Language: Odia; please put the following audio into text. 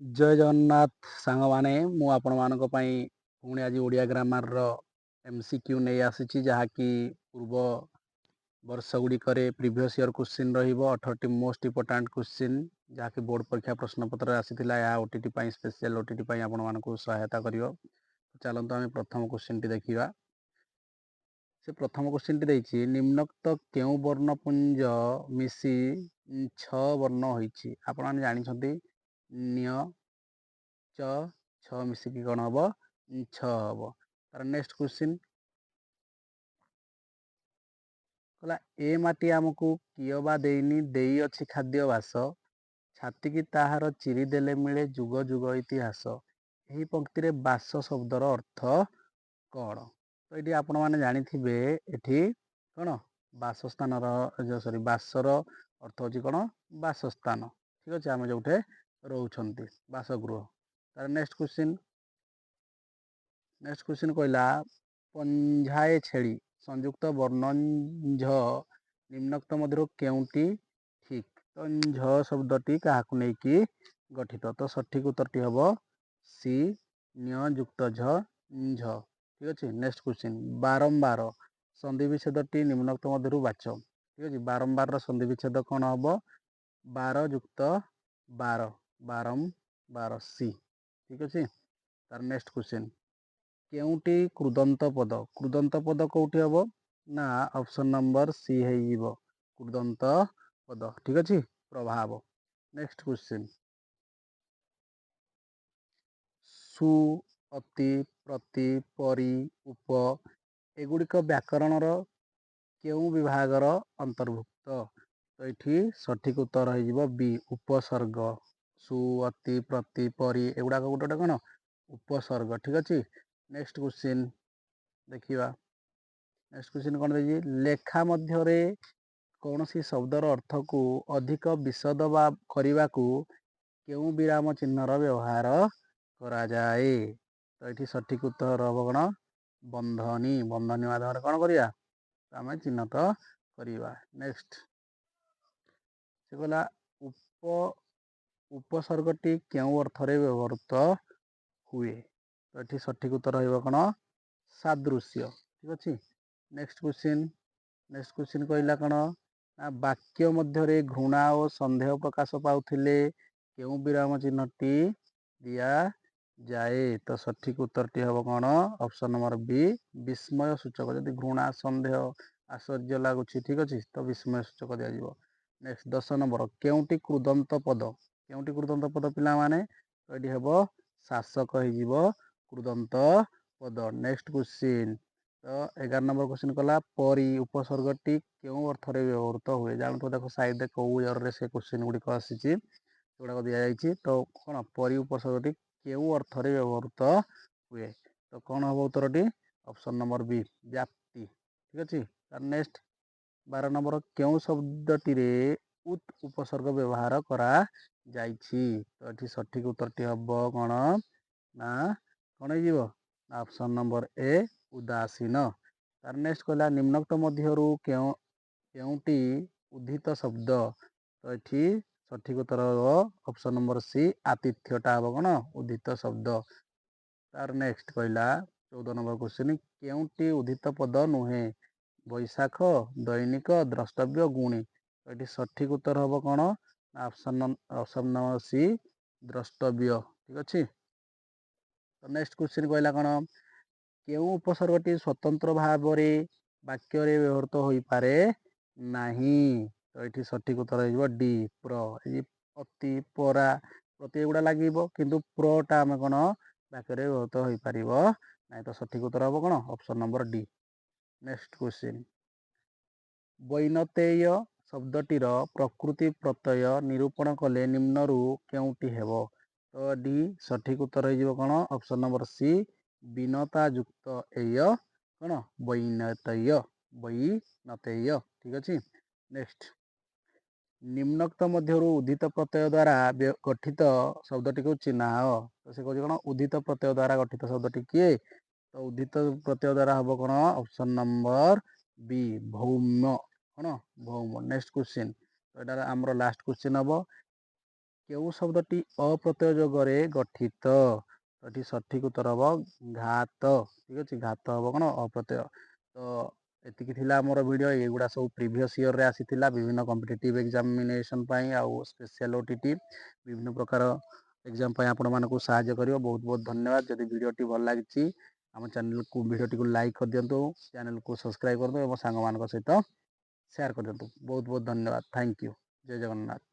ଜୟ ଜଗନ୍ନାଥ ସାଙ୍ଗମାନେ, ମୁଁ ଆପଣମାନଙ୍କ ପାଇଁ ପୁଣି ଆଜି ଓଡ଼ିଆ ଗ୍ରାମାରର MCQ ନେଇ ଆସିଛି, ଯାହାକି ପୂର୍ବ ବର୍ଷ ଗୁଡ଼ିକରେ ପ୍ରିଭିୟସ୍ ଇୟର୍ କ୍ୱେଶ୍ଚିନ୍ ରହିବ। 18ଟି ମୋଷ୍ଟ ଇମ୍ପୋର୍ଟାଣ୍ଟ କ୍ୱେଶ୍ଚିନ୍, ଯାହାକି ବୋର୍ଡ଼ ପରୀକ୍ଷା ପ୍ରଶ୍ନପତ୍ରରେ ଆସିଥିଲା। ଏହା OTT ପାଇଁ, ସ୍ପେଶିଆଲ OTT ପାଇଁ ଆପଣମାନଙ୍କୁ ସହାୟତା କରିବ। ଚାଲନ୍ତୁ, ଆମେ ପ୍ରଥମ କ୍ୱେଶ୍ଚିନ୍ଟି ଦେଖିବା। ସେ ପ୍ରଥମ କ୍ୱେଶ୍ଚିନ୍ଟି ଦେଇଛି, ନିମ୍ନୋକ୍ତ କେଉଁ ବର୍ଣ୍ଣପୁଞ୍ଜ ମିଶି ଛ ବର୍ଣ୍ଣ ହୋଇଛି? ଆପଣମାନେ ଜାଣିଛନ୍ତି, ନ୍ୟ, ଚ, ଛ ମିଶିକି କ'ଣ ହବ? ଛ ହବ। ତାର ନେକ୍ସଟ କ୍ୱେଶ୍ଚିନ୍ କହିଲା, ଏ ମାଟି ଆମକୁ କିଏ ବା ଦେଇନି, ଦେଇଅଛି ଖାଦ୍ୟ ବାସ, ଛାତିକି ତାହାର ଚିରି ଦେଲେ ମିଳେ ଯୁଗ ଯୁଗ ଇତିହାସ। ଏହି ପଙ୍କ୍ତିରେ ବାସ ଶବ୍ଦର ଅର୍ଥ କ'ଣ? ତ ଏଠି ଆପଣମାନେ ଜାଣିଥିବେ, ଏଠି କ'ଣ ବାସସ୍ଥାନର, ସରି, ବାସର ଅର୍ଥ ହେଉଛି କ'ଣ? ବାସସ୍ଥାନ। ଠିକ ଅଛି, ଆମେ ଯୋଉଠି ରହୁଛନ୍ତି, ବାସଗୃହ। ତାର ନେକ୍ସଟ କ୍ୱେଶ୍ଚିନ୍ କହିଲା, ପଞ୍ଝାଏ ଛେଳି ସଂଯୁକ୍ତ ବର୍ଣ୍ଣ ଝ ନିମ୍ନୋକ୍ତ ମଧ୍ୟରୁ କେଉଁଟି ଠିକ୍? ତ ଝ ଶବ୍ଦଟି କାହାକୁ ନେଇକି ଗଠିତ? ତ ସଠିକ ଉତ୍ତରଟି ହେବ ସି, ନ୍ୟ ଯୁକ୍ତ ଝ, ଝ। ଠିକ ଅଛି। ନେକ୍ସଟ କ୍ୱେଶ୍ଚିନ୍, ବାରମ୍ବାର ସନ୍ଧି ବିଚ୍ଛେଦଟି ନିମ୍ନୋକ୍ତ ମଧ୍ୟରୁ ବାଛ। ଠିକ ଅଛି, ବାରମ୍ବାରର ସନ୍ଧି ବିଚ୍ଛେଦ କ'ଣ ହବ? ବାର ଯୁକ୍ତ ବାର, ବାରମ୍ବାର, ସି। ଠିକ ଅଛି। ତାର ନେକ୍ସଟ କ୍ୱେଶ୍ଚିନ୍, କେଉଁଟି କୃଦନ୍ତ ପଦ? କୃଦନ୍ତ ପଦ କୋଉଠି ହବ ନା ଅପସନ ନମ୍ବର ସି ହେଇଯିବ କୃଦନ୍ତ ପଦ। ଠିକ ଅଛି, ପ୍ରଭାବ। ନେକ୍ସଟ କ୍ୱେଶ୍ଚିନ୍, ସୁ, ଅତି, ପ୍ରତି, ପରି, ଉପ ଏଗୁଡ଼ିକ ବ୍ୟାକରଣର କେଉଁ ବିଭାଗର ଅନ୍ତର୍ଭୁକ୍ତ? ତ ଏଠି ସଠିକ ଉତ୍ତର ହେଇଯିବ ବି, ଉପସର୍ଗ। ସୁ, ଅତି, ପ୍ରତି, ପରି ଏଗୁଡ଼ାକ ଗୋଟେ ଗୋଟେ କ'ଣ? ଉପସର୍ଗ। ଠିକ ଅଛି। ନେକ୍ସଟ କ୍ୱେଶ୍ଚିନ୍ ଦେଖିବା। ନେକ୍ସଟ କ୍ୱେଶ୍ଚିନ୍ କ'ଣ ଦେଇଛି? ଲେଖା ମଧ୍ୟରେ କୌଣସି ଶବ୍ଦର ଅର୍ଥକୁ ଅଧିକ ବିଶଦ ବା କରିବାକୁ କେଉଁ ବିରାମ ଚିହ୍ନର ବ୍ୟବହାର କରାଯାଏ? ତ ଏଠି ସଠିକ ଉତ୍ତର ହବ କ'ଣ? ବନ୍ଧନୀ। ବନ୍ଧନୀ ମାଧ୍ୟମରେ କ'ଣ କରିବା? ଆମେ ଚିହ୍ନଟ କରିବା। ନେକ୍ସଟ ସେ କହିଲା, ଉପସର୍ଗଟି କେଉଁ ଅର୍ଥରେ ବ୍ୟବହୃତ ହୁଏ? ତ ଏଠି ସଠିକ ଉତ୍ତର ରହିବ କ'ଣ? ସାଦୃଶ୍ୟ। ଠିକ ଅଛି। ନେକ୍ସଟ କ୍ୱେଶ୍ଚିନ୍ କହିଲା କ'ଣ ନା, ବାକ୍ୟ ମଧ୍ୟରେ ଘୃଣା ଓ ସନ୍ଦେହ ପ୍ରକାଶ ପାଉଥିଲେ କେଉଁ ବିରାମ ଚିହ୍ନଟି ଦିଆଯାଏ? ତ ସଠିକ ଉତ୍ତରଟି ହେବ କ'ଣ? ଅପସନ ନମ୍ବର ବି, ବିସ୍ମୟ ସୂଚକ। ଯଦି ଘୃଣା, ସନ୍ଦେହ, ଆଶ୍ଚର୍ଯ୍ୟ ଲାଗୁଛି, ଠିକ ଅଛି, ତ ବିସ୍ମୟ ସୂଚକ ଦିଆଯିବ। ନେକ୍ସଟ 10 ନମ୍ବର, କେଉଁଟି କୃଦନ୍ତ ପଦ? କେଉଁଟି କୃଦନ୍ତ ପଦ ପିଲାମାନେ? ତ ଏଠି ହେବ ଶାସକ ହେଇଯିବ କୃଦନ୍ତ ପଦ। ନେକ୍ସଟ କ୍ୱେଶ୍ଚିନ୍, ତ 11 ନମ୍ବର କ୍ୱେଶ୍ଚିନ୍ କଲା, ପରି ଉପସର୍ଗଟି କେଉଁ ଅର୍ଥରେ ବ୍ୟବହୃତ ହୁଏ? ଜାଣୁଥିବ, ଦେଖ ସାଇଡରେ କୋଉ ଇୟରରେ ସେ କ୍ୱେଶ୍ଚିନ୍ ଗୁଡ଼ିକ ଆସିଛି, ସେଗୁଡ଼ାକ ଦିଆଯାଇଛି। ତ କ'ଣ ପରି ଉପସର୍ଗଟି କେଉଁ ଅର୍ଥରେ ବ୍ୟବହୃତ ହୁଏ? ତ କ'ଣ ହବ ଉତ୍ତରଟି? ଅପସନ ନମ୍ବର ବି, ବ୍ୟାପ୍ତି। ଠିକ ଅଛି। ତାର ନେକ୍ସଟ 12 ନମ୍ବର, କେଉଁ ଶବ୍ଦଟିରେ ଉତ୍ ଉପସର୍ଗ ବ୍ୟବହାର କରାଯାଇଛି? ତ ଏଠି ସଠିକ ଉତ୍ତରଟି ହବ କ'ଣ ନା କ'ଣ ହେଇଯିବ ନା ଅପସନ ନମ୍ବର ଏ, ଉଦାସୀନ। ତାର ନେକ୍ସଟ କହିଲା, ନିମ୍ନୋକ୍ତ ମଧ୍ୟରୁ କେଉଁଟି ଉଦ୍ଧିତ ଶବ୍ଦ? ତ ଏଠି ସଠିକ ଉତ୍ତର ହେବ ଅପସନ ନମ୍ବର ସି, ଆତିଥ୍ୟଟା ହବ କ'ଣ? ଉଦ୍ଧିତ ଶବ୍ଦ। ତାର ନେକ୍ସଟ କହିଲା 14 ନମ୍ବର କ୍ୱେଶ୍ଚିନ୍, କେଉଁଟି ଉଦ୍ଧିତ ପଦ ନୁହେଁ? ବୈଶାଖ, ଦୈନିକ, ଦ୍ରଷ୍ଟବ୍ୟ, ଗୁଣୀ। ତ ଏଠି ସଠିକ ଉତ୍ତର ହବ କ'ଣ ନା ଅପସନ ନମ୍ବର ସି, ଦ୍ରଷ୍ଟବ୍ୟ। ଠିକ ଅଛି। ତ ନେକ୍ସଟ କ୍ୱେଶ୍ଚିନ୍ କହିଲା କ'ଣ, କେଉଁ ଉପସର୍ଗଟି ସ୍ୱତନ୍ତ୍ର ଭାବରେ ବାକ୍ୟରେ ବ୍ୟବହୃତ ହୋଇପାରେ ନାହିଁ? ତ ଏଠି ସଠିକ ଉତ୍ତର ହେଇଯିବ ଡି, ପ୍ର। ଏଇ ଅତି, ପରା, ପ୍ରତି ଏଗୁଡ଼ା ଲାଗିବ, କିନ୍ତୁ ପ୍ରଟା ଆମେ କ'ଣ ବାକ୍ୟରେ ବ୍ୟବହୃତ ହୋଇପାରିବ ନାହିଁ। ତ ସଠିକ ଉତ୍ତର ହବ କ'ଣ? Option number D. Next question, ବୈନତେୟ ଶବ୍ଦଟିର ପ୍ରକୃତି ପ୍ରତ୍ୟୟ ନିରୂପଣ କଲେ ନିମ୍ନରୁ କେଉଁଟି ହେବ? ତ ଡି ସଠିକ ଉତ୍ତର ହେଇଯିବ କ'ଣ? ଅପସନ ନମ୍ବର ସି, ବିନତା ଯୁକ୍ତ ଏୟ କ'ଣ? ବୈନତେୟ, ବୈନତେୟ। ଠିକ ଅଛି। ନେକ୍ସଟ, ନିମ୍ନୋକ୍ତ ମଧ୍ୟରୁ ଉଦ୍ଧିତ ପ୍ରତ୍ୟୟ ଦ୍ୱାରା ଗଠିତ ଶବ୍ଦଟିକୁ ଚିହ୍ନାଅ। ତ ସେ କହୁଛି କ'ଣ, ଉଦ୍ଧିତ ପ୍ରତ୍ୟୟ ଦ୍ୱାରା ଗଠିତ ଶବ୍ଦଟି କିଏ? ତ ଉଦ୍ଧିତ ପ୍ରତ୍ୟୟ ଦ୍ୱାରା ହବ କ'ଣ? ଅପସନ ନମ୍ବର ବି, ଭୌମ। କ'ଣ? ଭୌମ। ନେକ୍ସଟ କ୍ୱେଶ୍ଚିନ୍, ତ ଏଇଟା ଆମର ଲାଷ୍ଟ କ୍ୱେଶ୍ଚିନ୍ ହବ। କେଉଁ ଶବ୍ଦଟି ଅପ୍ରତ୍ୟୟ ଯୋଗରେ ଗଠିତ? ତ ଏଠି ସଠିକ ଉତ୍ତର ହବ ଘାତ। ଠିକ ଅଛି, ଘାତ ହବ କ'ଣ? ଅପ୍ରତ୍ୟୟ। ତ ଏତିକି ଥିଲା ଆମର ଭିଡ଼ିଓ। ଏଗୁଡ଼ା ସବୁ ପ୍ରିଭିୟସ୍ ଇୟର୍ରେ ଆସିଥିଲା ବିଭିନ୍ନ କମ୍ପିଟେଟିଭ୍ ଏକ୍ଜାମିନେସନ୍ ପାଇଁ ଆଉ ସ୍ପେଶିଆଲ ଓଟିଟି, ବିଭିନ୍ନ ପ୍ରକାର ଏକ୍ଜାମ୍ ପାଇଁ ଆପଣମାନଙ୍କୁ ସାହାଯ୍ୟ କରିବ। ବହୁତ ବହୁତ ଧନ୍ୟବାଦ। ଯଦି ଭିଡ଼ିଓଟି ଭଲ ଲାଗିଛି, ଆମ ଚ୍ୟାନେଲକୁ ଭିଡ଼ିଓଟିକୁ ଲାଇକ୍ କରିଦିଅନ୍ତୁ, ଚ୍ୟାନେଲକୁ ସବସ୍କ୍ରାଇବ୍ କରନ୍ତୁ ଏବଂ ସାଙ୍ଗମାନଙ୍କ ସହିତ ସେୟାର କରିଦିଅନ୍ତୁ। ବହୁତ ବହୁତ ଧନ୍ୟବାଦ। Thank you. Jay Jagannath.